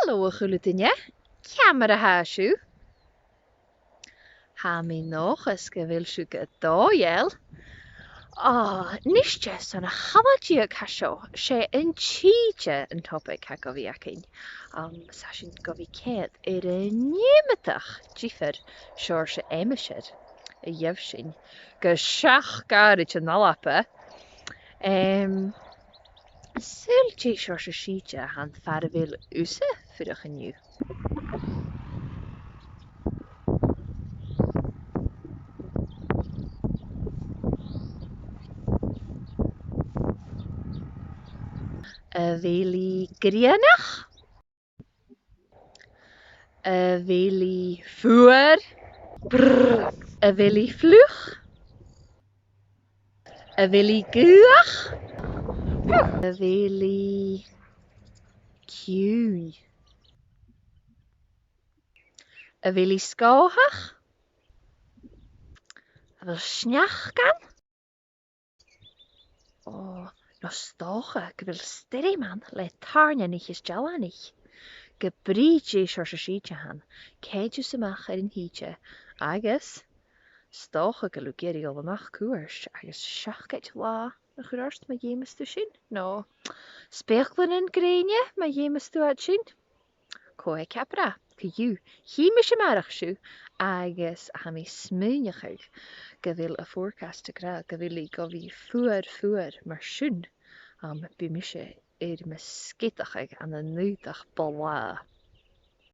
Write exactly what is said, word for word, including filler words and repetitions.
Halò a h-uile duine, ciamar a tha sibh? Tha mi an dòchas gu bheil sibh gu dòigheil. Ò, a-nis, 's ann a' choille-deug a tha seo, 's e an t-sìde an topic a tha gu bhith againn. Um, 's tha sinn gu bhith coimhead air an iomadach diofar seòrsa aimsir a gheibh sinn gu seachd àraid an Alba. Em, saoil dè seòrsa sìde a th' ann far a bheil thusa a' fuireach an-diugh? A bheil i grianach? A bheil i fuar? Brr. A bheil i fliuch? A bheil i gaothach? A bheil i ciùin? A bheil i sgòthach? A bheil sneachd ann? Ò, no 's dòcha gu bheil stoirm ann le tàirneanaich is dealanach. Ge brith dè seòrsa sìde a th' ann, coimhead thusa a-mach air an t-sìde agus 's dòcha gu bheil thu ag iarraidh a dhol a-mach cuairt agus seacaid latha a chur ort ma dh'fheumas tu sin, no speuclairean-grèine ma dh'fheumas tu iad sin. Cò aig a tha brath? Co-dhiù, chì mise a-màireach sibh agus tha mi a' smaoineachadh gu bheil a' forecast ag ràdh gu bheil i gu bhith fuar, fuar, mar sin, um, bidh mise air mo sgeadachadh ann an aodach blàth.